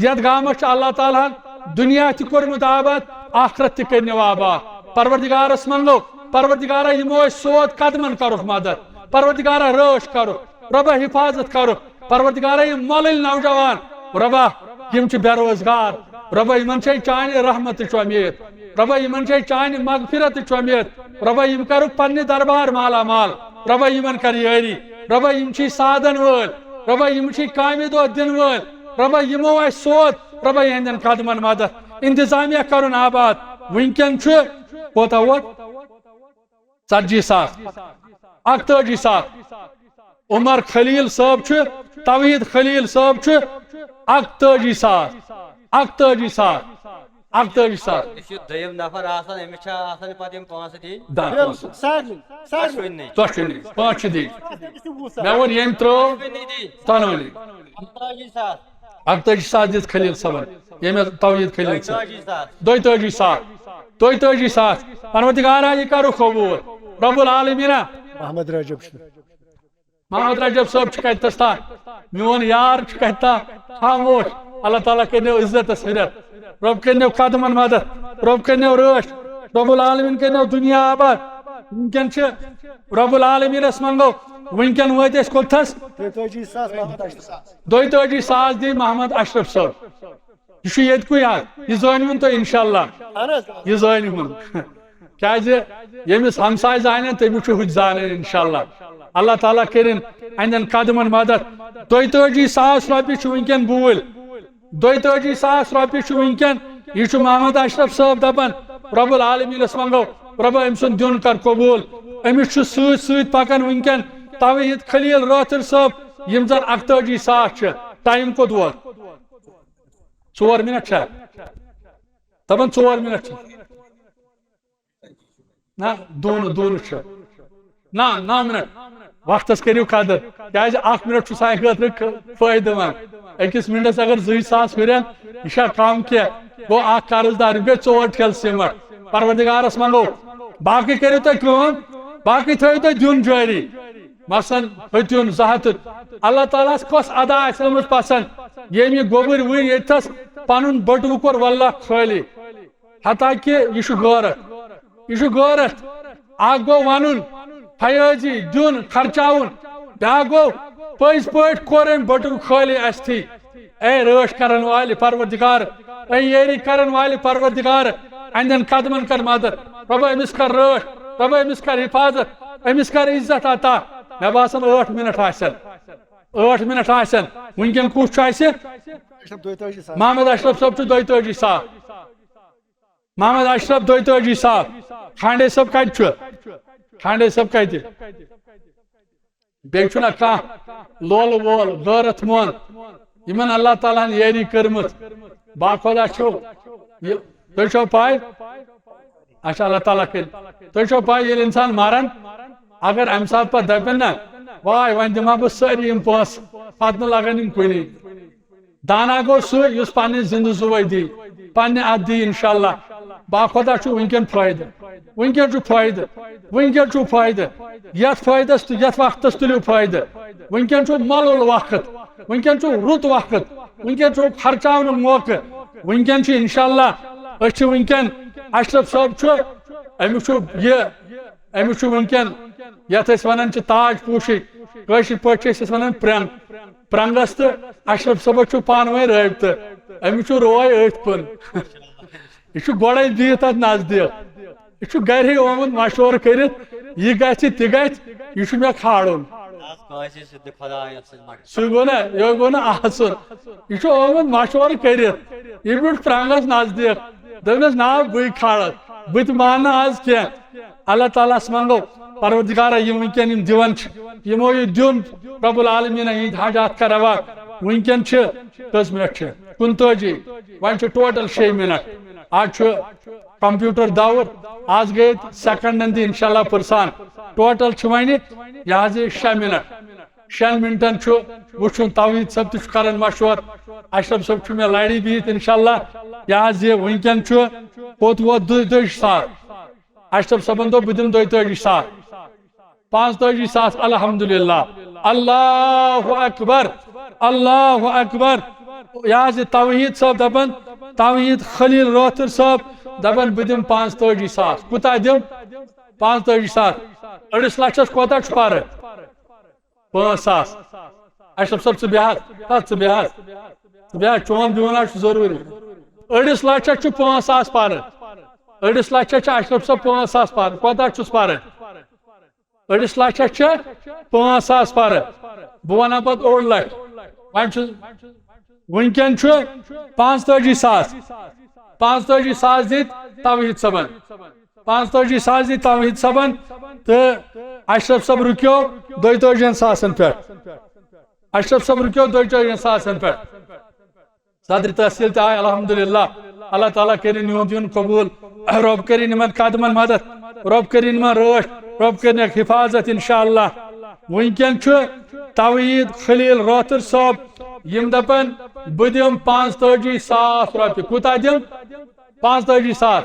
یَتھ گامَس چھُ اللہ تعالیٰ ہَن دُنیا تہِ کوٚرمُت آباد، آخرت تہِ کٔرنو آباد۔ پروردگارَس منٛگو، پروردگارا، یِمو أسۍ سوت قدمَن کَرُکھ مدد۔ پروردگارا، رٲچھ کَرُکھ۔ رۄبا، حفاظت کَرُکھ۔ پروردگارا، یِم مۄلٕلۍ نوجوان، رۄبا، یِم چھِ بے روزگار۔ رۄبا، یِمَن چھے چانہِ رحمتٕچ اُمید۔ رۄبا، یِمَن چھے چانہِ مغفرتٕچ اُمید۔ رۄبا، یِم کَرُکھ پننہِ دربار مالا مال۔ رۄبا، یِمَن کَر یٲری۔ رۄبا، یِم چھِ سادن وٲلۍ۔ رۄبا، یِم چھِ کامہِ دۄہ دِنہٕ وٲلۍ۔ رۄبا، یِمو اَسہِ سوت، رۄبا، یِہنٛدٮ۪ن قدمن مدد۔ انتظامیہ کرُن آباد۔ وٕنکٮ۪ن چھُ کوتاہ ووت؟ ژتجی ساس، اکتٲجی ساس۔ عمر خلیل صٲب چھُ، توحید خلیل صٲب چھُ اکتٲجی ساس، اکتٲجی ساس، اکتٲجی ساس۔ یہِ چھُ دوٚیِم نفر آسان، أمِس چھا آسان پتہٕ یِم پونٛسہٕ دِنۍ؟ دَہ پونٛسہٕ۔ سارنٕے، سارنٕے۔ دۄشوٕنی۔ دۄشوٕنی۔ پانٛژھ چھِ دِنۍ۔ مےٚ ووٚن ییٚمۍ ترٛٲو، دۄشوٕنی دِنۍ۔ دۄنوٕنی۔ اکتٲجی ساس۔ اکتٲجی ساس دِژ خلیل صٲبن۔ ییٚمہِ توحید خلیل صٲب۔ دۄیتٲجی ساس۔ دۄیتٲجی ساس۔ پروردگارا، یہِ کرو قبول۔ رب العالمینہ۔ محمد رجب چھُ۔ محمد رجب صٲب چھُ کتہِ تس تام، میون یار چھُ کتہِ تام خاموش۔ اللہ تعالیٰ کٔرنو عزتس ہُرٮ۪ر، رب کٔرنو قدمن مدد، رب کٔرنو رٲچھ، رب العالمین کٔرنو دُنیا آباد۔ وٕنکیٚن چھِ رب العالمینس منٛگو، وٕنکیٚن وٲتۍ أسۍ کوٚتتھس؟ دۄیتٲجی ساس محمد اشرف۔ دۄیتٲجی ساس دی محمد اشرف صٲب۔ یہِ چھُ ییٚتہِ کُے حظ، یہِ زٲنِوُن تُہۍ انشاءاللہ۔ اہن حظ۔ یہِ زٲنِوُن۔ کیازِ ییٚمِس ہمساے زانن، تٔمِس چھُ ہُہ تہِ زانان انشاءاللہ۔ اللہ تعالیٰ کٔرِن اہندٮ۪ن قدمن مدد۔ دۄیتٲجی ساس رۄپیہِ چھُ وٕنکیٚن بوٗلۍ، دۄیتٲجی ساس رۄپیہِ چھُ وٕنکیٚن۔ یہِ چھُ محمد اشرف صٲب دپان، رب العالمینس منٛگو، رب أمۍ سُنٛد دیُن کر قبوٗل۔ أمِس چھُ سۭتۍ سۭتۍ پکان وٕنکیٚن توحید خلیل رٲتھٕر صٲب، یِم زن اکتٲجی ساس چھِ۔ ٹایم کوٚت ووت؟ ژور منٹ چھا؟ دپان ژور منٹ چھِ۔ نہ، دونہٕ، دونہٕ چھِ۔ نہ، نو منٹ۔ وقتس کٔرِو قدر۔ کیازِ اکھ منٹ چھُ سانہِ خٲطرٕ ک-، فٲیدٕ منٛد۔ أکِس منٹس اگر زٕے ساس ہُرن، یہِ چھا کم کینٛہہ؟ گوٚو اکھ قرض دار، یہِ گٔے ژور ٹھیلہٕ سیمٹ۔ پروردگارس منٛگو۔ باقٕے کٔرِو تُہۍ کٲم، باقٕے تھٲیِو تُہۍ دیُن جٲری۔ مثلاً ہتیُن، زٕ ہتُن۔ اللہ تعالیٰ ہس کۄس ادا آسہِ آمٕژ پسند، ییٚمۍ یہِ گوٚبٕرۍ وٕنۍ ییٚتھس پنُن بٔٹوٕ کوٚر واللہ خٲلی؟ حتیٰ کہ یہِ چھُ غٲرت، یہِ چھُ غٲرت۔ اکھ گوٚو ونُن، فیٲضی دیُن، خرچاوُن۔ بیاکھ گوٚو پٔزۍ پٲٹھۍ کوٚر أمۍ بٔٹوٕ خٲلی اَسہِ تھی۔ اے رٲچھ کرن والہِ پروردگار، اے یٲری کرن والہِ پروردگار، اہندٮ۪ن قدمن کر مدد۔ رۄبہ أمِس کر رٲچھ، رۄبہ أمِس کر حفاظت، أمِس کر عزت عطا۔ مےٚ باسان ٲٹھ منٹ آسن، ٲٹھ منٹ آسن۔ وٕنکیٚن کُس چھُ اَسہِ؟ اشرف دۄیتٲجی ساس۔ محمد اشرف صٲب چھُ دۄیتٲجی ساس۔ محمد اشرف دۄیتٲجی ساس۔ کھانڈے صٲب کتہِ چھُ؟ کھانڈے صٲب کتہِ؟ بیٚیہِ چھُنہ کانٛہہ لولہٕ وول، غٲرت مون، یِمن اللہ تعالیٰ ہن یٲری کٔرمٕژ؟ باخۄدا چھُو۔ یہِ، تُہۍ چھو پاے؟ اچھا، اللہ تعالیٰ کٔرِنۍ۔ تُہۍ چھو پاے، ییٚلہِ انسان مران، اگر امہِ ساتہٕ پتہٕ دپن نہ، واے، وۄنۍ دِمہٕ ہا بہٕ سٲری یِم پونٛسہٕ، پتہٕ نہٕ لگان یِم کُنی۔ دانا گوٚو سُہ یُس پننہِ زندٕ زُوے دی، پننہِ اتھٕ دی انشاءاللہ۔ باخۄدا چھُ وٕنکیٚن فٲیدٕ، وٕنکیٚن چھُ فٲیدٕ، وٕنکیٚن چھُ فٲیدٕ۔ یتھ فٲیدس تہٕ یتھ وقتس تُلِو فٲیدٕ۔ وٕنکیٚن چھُ مۄلُل وقت، وٕنکیٚن چھُ رُت وقت، وٕنکیٚن چھُ خرچاونُک موقعہٕ۔ وٕنکیٚن چھُ انشاءاللہ، أسۍ چھِ وٕنکیٚن، اشرف صٲب چھُ، أمِس چھُ یہِ، أمِس چھُ وٕنکیٚن، یتھ أسۍ ونان چھِ تاج پوشی، کٲشِر پٲٹھۍ چھِ أسۍ یَتھ ونان پرٛنٛگ۔ پرنگس تہٕ اشرف صٲبس چھُ پانہٕ ؤنۍ رٲبطہٕ۔ أمِس چھُ روے أتھۍ کُن۔ یہِ چھُ گۄڈے بِہِتھ اتھ نزدیٖک۔ یہِ چھُ گرِ آمُت مشورٕ کٔرِتھ، یہِ گژھِ تہِ گژھِ، یہِ چھُ مےٚ کھالُن۔ آز کٲنٛسہِ سۭتۍ خۄدایَس سۭتۍ مشورٕ۔ سُہ گوٚو نہ، یہِ گوٚو نہٕ آسُن۔ یہِ چھُ آمُت مشورٕ کٔرِتھ۔ یہِ بیوٗٹھ پرنگس نزدیٖک۔ دوٚپمَس، "نا، بٕے کھالکھ، بہٕ تہِ مانہٕ نہٕ آز کینٛہہ۔" اللہ تعالیٰ ہس منٛگو، پروردگارا، یِم وٕنکیٚن یِم دِوان چھِ، یِمو یہِ دیُن، رب العالمیٖن یِہِنٛدۍ حاجات کر روا۔ وٕنکیٚن چھِ، کٔژ منٹ چھِ؟ کُنتٲجی۔ وۄنۍ چھِ ٹوٹل شیٚیہِ منٹ۔ آز چھُ کمپیوٹر دور، آز گٔے سیکنڈن تہِ انشاءاللہ پرسان۔ ٹوٹل چھِ وۄنۍ یہِ حظ یہِ شےٚ منٹ۔ شٮ۪ن منٹن چھُ وٕچھُن، توحید صٲب تہِ چھُ کران مشورٕ، اشرف صٲب چھُ مےٚ لڑی بِہِتھ انشاءاللہ۔ یہِ حظ یہِ وٕنکیٚن چھُ کوٚت ووت؟ دُ-، دُ-، ساس۔ اشرف صٲبن دوٚپ، "بہٕ دِمہٕ دۄیتٲجی ساس۔" پانٛژتٲجی ساس، الحمدللہ۔ اللہ اکبر، اللہ اکبر۔ یہِ حظ یہِ توحید صٲب دپان، توحید خلیل رٲتھٕر صٲب دپان، "بہٕ دِمہٕ پانٛژتٲجی ساس۔" کوٗتاہ دِم؟ پانٛژتٲجی ساس۔ أڑِس لچھس کوٗتاہ چھُ پرٕ؟ پانٛژھ ساس۔ اشرف صٲب، ژٕ بیٚہہ حظ، ہا، ژٕ بیٚہہ حظ۔ ژٕ بیٚہہ حظ، چون بِہُن حظ چھُ ضروٗری۔ أڑِس لچھس چھُ پانٛژھ ساس پرٕ۔ أڑِس لچھس چھُ اشرف صٲب پانٛژھ ساس پرٕ۔ کوٗتاہ چھُس پرٕ؟ أڑِس لچھس چھِ پانٛژھ ساس پرٕ۔ بہٕ وَنہٕ پتہٕ اوٚڑ لچھ۔ وۄنۍ چھُ، وٕنکیٚن چھُ پانٛژتٲجی ساس۔ پانٛژتٲجی ساس دِتۍ توحید صٲبن۔ پانٛژتٲجی ساس دِتۍ توحید صٲبن۔ تہٕ اشرف صٲب رُکیو دۄیتٲجی ہن ساسن پٮ۪ٹھ۔ اشرف صٲب رُکیو دۄیتٲجی ہن ساسن پٮ۪ٹھ۔ صدر تحصیل تہِ آے، الحمدللہ۔ اللہ تعالیٰ کٔرِنۍ یِہُنٛد یُن قبوٗل۔ رۄب کٔرِنۍ یِمن قدمن مدد۔ رۄب کٔرِنۍ یِمن رٲچھ۔ رۄب کٔرِنَکھ حفاظت انشاءاللہ۔ وٕنکیٚن چھُ توحید خلیل رٲتھٕر صٲب یِم دپن بہٕ دِم پانٛژتٲجی ساس رۄپیہِ۔ کوٗتاہ دِم؟ پانٛژتٲجی ساس۔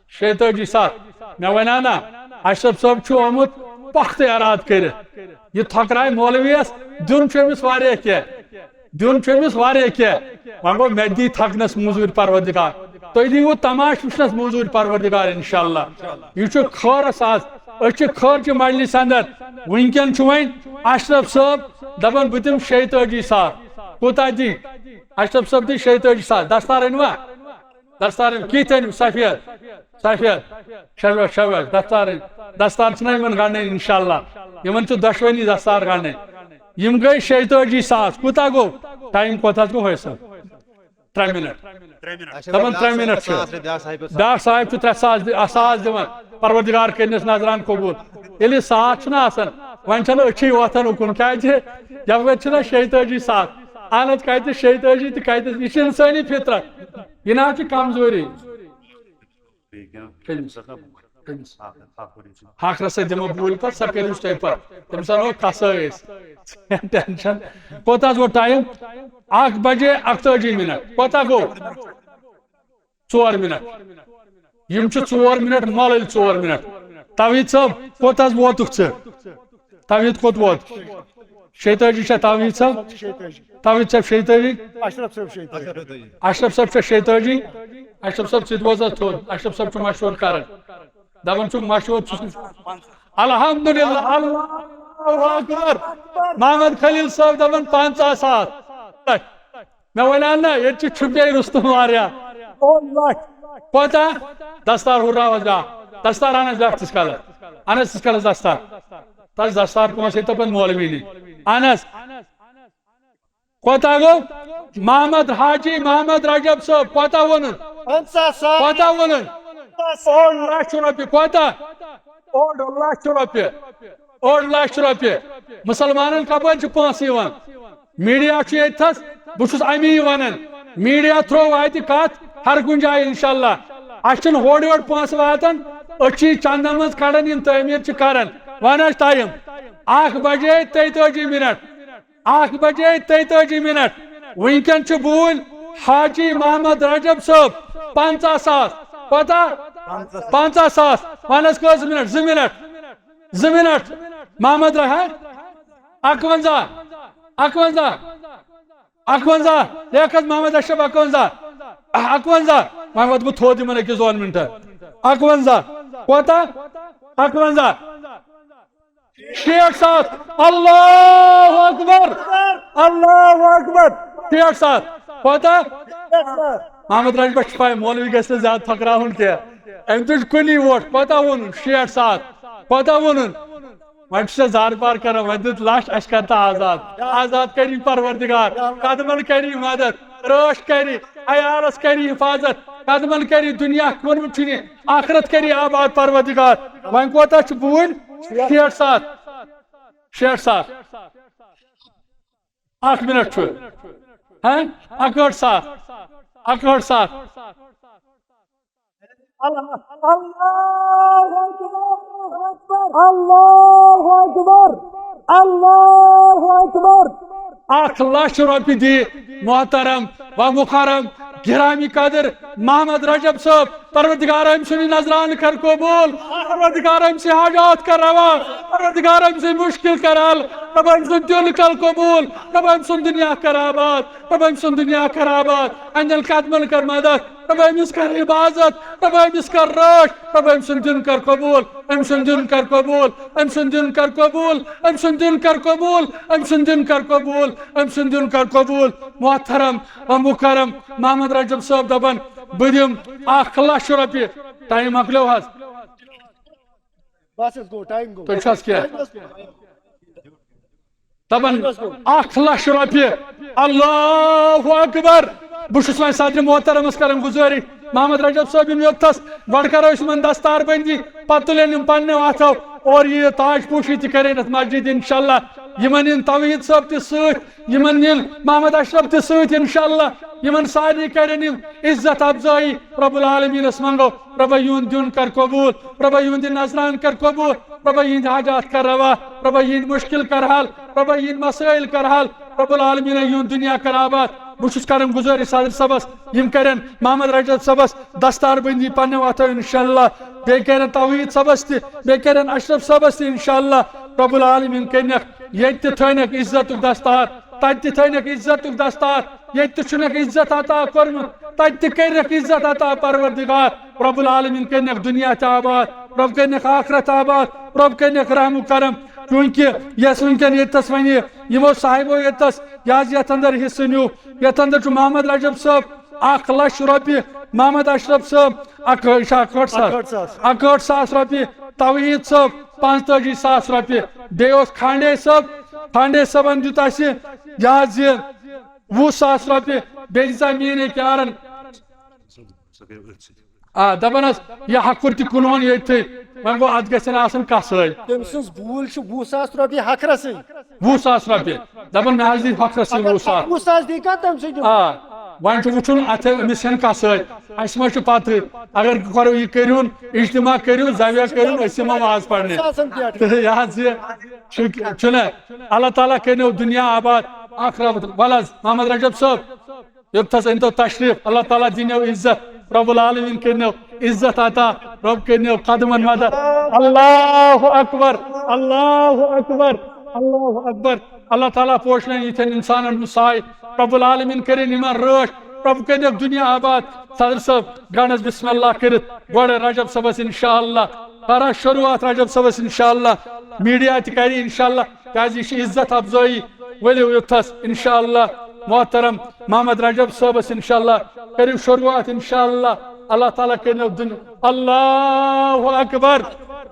شیٚتٲجی ساس۔ مےٚ ونیٛا نا، اشرف صٲب چھُ آمُت پختہٕ ارادٕ کٔرِتھ۔ یہِ تھۄکراے مولویس، دیُن چھُ أمِس واریاہ کینٛہہ۔ دیُن چھُ أمِس واریاہ کینٛہہ۔ وۄنۍ گوٚو مےٚ دی تھکنس موٚزوٗرۍ پروردگار۔ تُہۍ دیٖوٕ تماش وٕچھنس موٚزوٗرۍ پروردگار انشاءاللہ۔ یہِ چھُ خٲرس آز۔ أسۍ چھِ خٲرچہِ مجلسہِ اندر۔ وٕنکٮ۪ن چھُ وۄنۍ اشرف صٲب دپان بہٕ دِمہٕ شیٚیہِ تٲجی ساس۔ کوٗتاہ دی؟ اشرف صٲب دی شیٚیہِ تٲجی ساس۔ دستار أنوا؟ دستار أنۍ؟ کِتھ أنِو؟ سفید۔ سفید۔ شاباش، شاباش۔ دستار أنۍ۔ دستار چھِنہ یِمن گنڈٕنۍ انشاءاللہ۔ یِمن چھُ دۄشوٕنی دستار گنڈٕنۍ۔ یِم گٔے شیٚیہِ تٲجی ساس۔ کوٗتاہ گوٚو؟ ٹایم کوٗتاہ گوٚو حٲصِل؟ ترٛےٚ منٹ۔ دپان ترٛےٚ منٹ چھِ۔ بیٛاکھ صاحب چھُ ترٛےٚ ساس دِ-، ساس دِوان۔ پروردگار کٔرنَس نظران قبول۔ ییٚلہِ ساس چھُنہ آسان، وۄنۍ چھَنہٕ أچھی وۄتھان اُکُن۔ کیٛازِ؟ یَپٲرۍ چھِنہ شیٚیہِ تٲجی ساس۔ اہن حظ، کَتہِ شیٚیہِ تٲجی تہٕ کَتہِ؟ یہِ چھِ اِنسٲنی فطرت۔ یہِ نہ حظ چھِ کمزوری۔ کٔمِس؟ کٔمِس؟ ہاکھرس سۭتۍ دِمو بوٗلۍ پتہٕ، سۄ کٔرِو تُہۍ پتہٕ۔ تٔمِس اَنو کسٲے أسۍ۔ ٹینشن۔ کوٗتاہ حظ گوٚو ٹایم؟ اکھ بجے اکتٲجی منٹ۔ کوٗتاہ گوٚو؟ ژور منٹ۔ یِم چھِ ژور منٹ، مۄلٕلۍ ژور منٹ۔ توحید صٲب، کوٚت حظ ووتُکھ ژٕ؟ توحید کوٚت ووت؟ شیٚتٲجی چھا توحید صٲب؟ توحید صٲب شیٚتٲجی؟ اشرف صٲب شیٚتٲجی۔ اشرف صٲب چھا شیٚتٲجی؟ اشرف صٲب، ژٕ تہِ بوز حظ تھوٚد۔ اشرف صٲب چھُ مشورٕ کران۔ دپان چھُکھ مشورٕ چھُس۔ الحمدللہ، اللہ اکبر۔ محمد خلیل صٲب دپان پنژاہ ساس۔ مےٚ ونیٛا نہ، ییٚتہِ چھِ چھُپے رُستُم واریاہ۔ کوتاہ؟ دستار ہُراوس بیٛاکھ۔ دستار اہن حظ بیٛاکھ تِس کالس۔ اہن حظ تِس کالس دستار۔ تس دستار پونٛسہٕ ہے تپن مولوی نی۔ اہن حظ۔ کوتاہ گوٚو؟ محمد حاجی محمد رجب صٲب، کوتاہ ووٚنُن؟ پنژاہ ساس۔ کوتاہ ووٚنُن؟ پنژاہ ساس۔ اوٚڑ لچھ رۄپیہِ۔ کوتاہ؟ اوٚڑ لچھ رۄپیہِ۔ اوٚڑ لچھ رۄپیہِ۔ مُسلمانن کپٲرۍ چھِ پونٛسہٕ یِوان؟ میٖڈیا چھُ ییٚتہِ تھَس، بہٕ چھُس اَمی وَنان۔ میٖڈیا تھرٛوٗ واتہِ کَتھ ہر کُنہِ جایہِ اِنشاءاللہ۔ اَسہِ چھِنہٕ ہورٕ یورٕ پونٛسہٕ واتان، أسۍ چھِ یہِ چندَن منٛز کَڑان، یِم تعمیٖر چھِ کَران۔ وۄنۍ حظ ٹایم اَکھ بجے تیتٲجی منٹ۔ اَکھ بجے تیتٲجی منٹ۔ وٕنکٮ۪ن چھِ بوٗلۍ حاجی محمد رجب صٲب، پنٛژاہ ساس۔ کوتاہ؟ پنٛژاہ ساس۔ وَن حظ کٔژ منٹ؟ زٕ منٹ۔ زٕ منٹ۔ محمد رحا-، اَکوَنزاہ۔ اَکوَنزاہ۔ اَکوَنزاہ۔ لیکھ حظ محمد اشرف اَکوَنزاہ۔ اَکوَنزاہ۔ وۄنۍ وَتہٕ بہٕ تھوٚد یِمن أکِس دۄن منٹن۔ اَکوَنزاہ۔ کوتاہ؟ اَکوَنزاہ۔ شیٹھ ساس۔ اللہ اکبر۔ اللہ اکبر۔ شیٹھ ساس۔ کوتاہ؟ محمد رجبس چھِ پاے، مولوی گژھِ نہٕ زیادٕ پھکراوُن کینٛہہ۔ أمۍ تُج کُنی ووٹ۔ کوتاہ ووٚنُن؟ شیٹھ ساس۔ کوتاہ ووٚنُن؟ وۄنۍ چھُ سُہ زارٕ پار کران، وۄنۍ دیُت لَش، اَسہِ کر تہٕ آزاد۔ آزاد کری پروردگار، قدمن کری مدد، رٲچھ کری، عیالس کری حفاظت، قدمن کری دُنیا کوٚرمُت چھُنہٕ، آخرت کری آباد پروردگار۔ وۄنۍ کوتاہ چھُ بوٗلۍ؟ شیٹھ ساس۔ شیٹھ ساس۔ اکھ منٹ چھُ۔ ہاں؟ اکہٲٹھ ساس۔ اکہٲٹھ ساس۔ اللہ، اللہ اکبر، اللہ اکبر، اللہ اکبر۔ اکھ لچھ رۄپیہِ دی محترم و مکرم گرامی قدر محمد رجب صٲب۔ پروردگار أمۍ سُنٛد نذرانہٕ کر قبول، پروردگار أمۍ سٕنٛدۍ حاجات کر روا، پروردگار أمۍ سٕنٛدۍ مشکل کر حل، رۄب أمۍ سُنٛد دیُن کر قبول، رۄب أمۍ سُنٛد دُنیا کر آباد، رۄب أمۍ سُنٛد دُنیا کر آباد، أہنٛدٮ۪ن قدمن کر مدد، رۄب أمِس کر حفاظت، رۄب أمِس کر رٲچھ، رۄب أمۍ سُنٛد دیُن کر قبول، أمۍ سُنٛد دیُن کر قبول، أمۍ سُنٛد دیُن کر قبول، أمۍ سُنٛد دیُن کر قبول، أمۍ سُنٛد دیُن کر قبول، أمۍ سُنٛد دیُن کر قبول۔ محترم و مکرم محمد رجب صٲب دپان، بہٕ دِمہٕ اکھ لچھ رۄپیہِ۔ ٹایم مۄکلیو حظ۔ بس حظ گوٚو، ٹایم گوٚو۔ تُہۍ چھُ حظ کینٛہہ؟ ٹایم حظ گوٚو۔ دپان، اکھ لچھ رۄپیہِ۔ اللہ اکبر۔ بہٕ چھُس وۄنۍ صدرِ محترمس کران گُزٲرِش، محمد رجب صٲب یِن یوٚتتھس، گۄڈٕ کرو أسۍ یِمن دستار بندی، پتہٕ تُلن یِم پننیو اتھو اور یہِ تاج پوشی تہِ کرن اتھ مسجد انشاءاللہ۔ یِمن یِن توحید صٲب تہِ سۭتۍ، یِمن یِن محمد اشرف تہِ سۭتۍ انشاءاللہ۔ یِمن سارنٕے کرن یِم عزت افزٲیی۔ رب العالمینس منگو، رۄبا یِہُنٛد دیُن کر قبول، رۄبا یِہُنٛد یہِ نذران کر قبول، رۄبا یِہِنٛدۍ حاجات کر روا، رۄبا یِہِنٛدۍ مشکل کر حل، رۄبا یِہِنٛدۍ مسائل کر حل، رب العالمین یُن دنیا کر آباد۔ بہٕ چھُس کران گُزٲرِش صدر صٲبس، یِم کرن محمد رجب صٲبس دستار بندی پننٮ۪و اتھو انشاءاللہ، بیٚیہِ کرن توحید صٲبس تہِ، بیٚیہِ کرن اشرف صٲبس تہِ انشاءاللہ۔ رب العالمین کرنکھ ییٚتہِ تہِ تھٲینکھ عزتُک دستار، تتہِ تہِ تھٲینکھ عزتُک دستار، ییٚتہِ تہِ چھُنکھ عزت عطا کوٚرمُت، تتہِ تہِ کرنکھ عزت عطا پروردگار۔ رب العالمین کرنکھ دنیا تہِ آباد، رب کرنکھ آخرت آباد، رب کرنکھ رحم و کرم۔ چونکہ یس وٕنکٮ۪ن ییٚتس وۄنۍ یِمو صاحبو ییٚتس یہِ حظ یتھ اندر حصہٕ نیوٗ، یتھ اندر چھُ محمد رجب صٲب اکھ لچھ رۄپیہِ، محمد اشرف صٲب اکھ، یہِ چھُ اکہٲٹھ ساس، اکہٲٹھ ساس۔ اکہٲٹھ ساس رۄپیہِ، توحید صٲب پانٛژتٲجی ساس رۄپیہِ، بیٚیہِ اوس کھانڈے صٲب، کھانڈے صٲبن دیُت اسہِ یہِ حظ یہِ وُہ ساس رۄپیہِ، بیٚیہِ دِژ میٲنۍ أکۍ یارن۔ آ، دپان حظ، یہِ ہکھُر تہِ کٕنہون ییٚتھٕے، وۄنۍ گوٚو، اتھ گژھن آسن کسٲے۔ تٔمۍ سٕنٛز بوٗلۍ چھِ وُہ ساس رۄپیہِ ہکھرسٕے۔ وُہ ساس رۄپیہِ۔ دپان، مےٚ حظ دی ہکھرسٕے وُہ ساس۔ وُہ ساس دی کانٛہہ تٔمۍ سٕے دیُن۔ آ، وۄنۍ چھُ وٕچھُن، اتھ أمِس چھَنہٕ کسٲے۔ اسہِ ما چھُ پتہٕ، اگر کرو یہِ کٔرِوُن، اجتماع کٔرِو، زویہ کٔرِو، أسۍ یِمو واز پرنہِ۔ ساسن پٮ۪ٹھ۔ تہٕ یہِ حظ یہِ چھُ، چھُنہ، اللہ تعالیٰ کٔرِو دُنیا آباد، آخرت۔ ول حظ، محمد رجب صٲب، یوٚتتھس أنۍتو تشریف، اللہ تعالیٰ دِنیو عزت، رب العالمین کٔرنیو عزت عطا، رب کٔرنیو قدمن مدد۔ اللہ اکبر، اللہ اکبر، اللہ اکبر۔ اللہ تعالیٰ پوشنٲوِن یِتھٮ۪ن انسانن ہُنٛد سایہِ، رب العالمین کٔرِن یِمن رٲچھ، رب کٔرنیو دُنیا آباد۔ صدر صٲب، گنڈس بسم اللہ کٔرِتھ گۄڈٕ رجب صٲبس انشاءاللہ کران شروعات رجب صٲبس انشاءاللہ، میڈیا تہِ کرِ انشاءاللہ، کیازِ یہِ چھِ عزت افزٲیی۔ ؤلِو یوٚتھس انشاءاللہ محترم محمد رجب صٲبس انشاءاللہ کٔرِو شروعات انشاءاللہ۔ اللہ تعالیٰ کٔرِنو دُنیا۔ اللہ اکبر،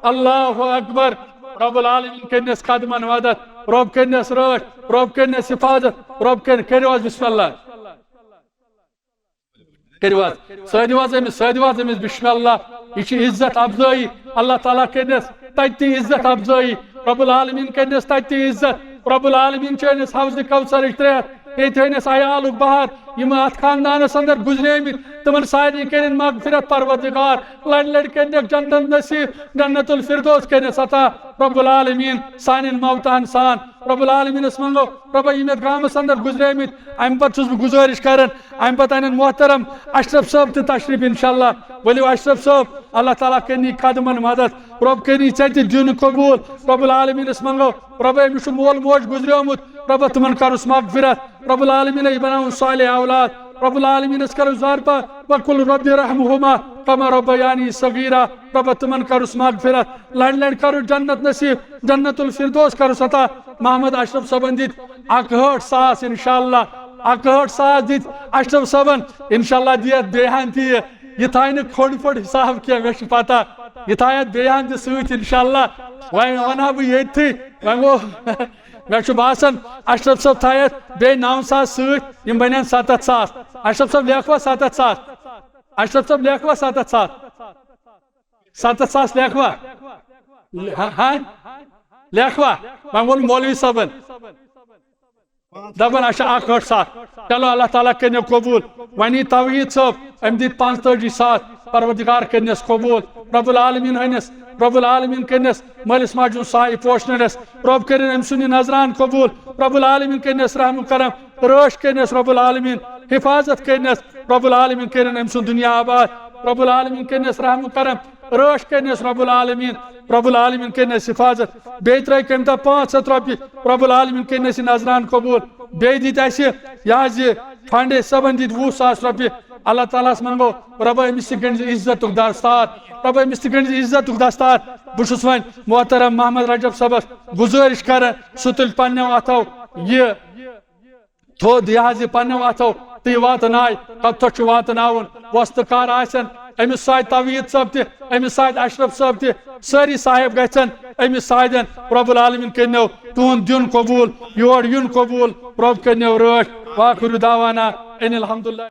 اللہ اکبر۔ رب العالمین کٔرنس قدمن مدد، رب کٔرنس رٲچھ، رب کٔرنس حفاظت، رب کٔرِنس، کٔرِو حظ بسم اللہ۔ کٔرِو حظ، سٲدِو حظ أمِس، سٲدِو حظ أمِس بسم اللہ۔ یہِ چھِ عزت افزٲیی، اللہ تعالیٰ کٔرنس تتہِ تہِ عزت افزٲیی، رب العالمین کٔرنس تتہِ تہِ عزت، رب العالمین چھٲنس حوض کوثرٕچ ترٛیش، ییٚتہِ تھٲینس عیالُک بہار، یِم اتھ خاندانس اندر گُزریمٕتۍ، تِمن سارنٕے کٔرِن مغفرت پروردگار، لڑِ لڑِ کٔرنکھ جنت نصیب، جنت الفردوس کٔرنس عطا رب العالمین سانٮ۪ن موتاہن سان۔ رب العالمینس منگو، ربا، یِم یتھ گامس اندر گُزریمٕتۍ، امہِ پتہٕ چھُس بہٕ گُزٲرِش کران، امہِ پتہٕ انن محترم اشرف صٲب تہِ تشریف انشاءاللہ۔ ؤلِو اشرف صٲب، اللہ تعالیٰ کٔرنی قدمن مدد، رب کٔرنی ژےٚ تہِ دیُن قبول۔ رب العالمینس منگو، ربا، أمِس چھُ مول موج گُزریومُت، ربا، تِمن کرُس مغفرت، رب العالمین یہِ بناوُن صالح اولاد، رب العالمینس کرو زارپار، وقل رب ارحمهما کما ربیانی صغیرا، ربا، تِمن کرُس مغفرت، لڑِ لڑِ کرُس جنت نصیب، جنت الفردوس کرُس عطا۔ محمد اشرف صٲبن دِتۍ اکہٲٹھ ساس انشاءاللہ، اکہٲٹھ ساس دِتۍ اشرف صٲبن، انشاءاللہ دِیتھ بیٚیہِ ہن تہِ یہِ۔ یہِ تھایہِ نہٕ کھوٚڑ پھوٚڑ حساب کینٛہہ، مےٚ چھِ پتہ، یہِ تھایتھ بیٚیہِ ہن تہِ سۭتۍ انشاءاللہ۔ وۄنۍ ونہٕ ہا بہٕ ییٚتھٕے، وۄنۍ گوٚو مےٚ چھُ باسان اشرف صٲب تھایتھ بیٚیہِ نو ساس سۭتۍ، یِم بنن ستتھ ساس۔ اشرف صٲب لیکھوا ستتھ ساس؟ اشرف صٲب لیکھوا ستتھ ساس؟ ستتھ ساس لیکھوا؟ ہا، ہا؟ لیکھوا؟ وۄنۍ ووٚن مولوی صٲبن۔ دپان اچھا اکھ ٲٹھ ساس۔ چلو اللہ تعالیٰ کٔرنو قبول۔ وۄنۍ یی توحید صٲب، أمۍ دِتۍ پانٛژتٲجی ساس، پروردگار کٔرنس قبول۔ رب العالمین ہنس، رب العالمین کٔرنس مٲلِس ماجہِ ہُنٛد سایہِ پوشنس، رب کٔرِن أمۍ سُنٛد یہِ نذران قبول۔ رب العالمین کٔرنس رحم و کرم، رٲچھ کٔرنس رب العالمین، حفاظت کٔرنس رب العالمین، کٔرِن أمۍ سُنٛد دُنیا آباد۔ رب العالمین کٔرنس رحم و کرم، رٲچھ کٔرنس رب العالمین، رب العالمین کٔرنس حفاظت۔ بیٚیہِ ترٲے کٔمۍ تام پانٛژھ ہتھ رۄپیہِ، رب العالمین کٔرنس یہِ نذران قبول۔ بیٚیہِ دِتۍ اَسہِ یہِ حظ یہِ فنڈے صٲبن دِتۍ وُہ ساس رۄپیہِ۔ اللہ تعالیٰ ہس منٛگو، رۄبا أمِس تہِ گٔنٛڈۍ زِ عزتُک دستار، رۄبا أمِس تہِ گٔنٛڈۍ زِ عزتُک دستار۔ بہٕ چھُس وۄنۍ محترم محمد رجب صٲبس گُزٲرِش کران، سُہ تُلہِ پننیو اتھو یہِ تھوٚد، یہِ حظ یہِ پننیو اتھو تہٕ یہِ واتناے، کتھ چھُ واتناوُن، وۄستہٕ کار آسن، أمِس سۭتۍ توحید صٲب تہِ، أمِس سۭتۍ اشرف صٲب تہِ، سٲری صاحب گژھن أمِس سۭتۍ۔ رب العالمین کٔرنو تُہُنٛد دیُن قبول، یور یُن قبول، رب کٔرنو رٲچھ۔ واخر دعوانا ان الحمدللہ۔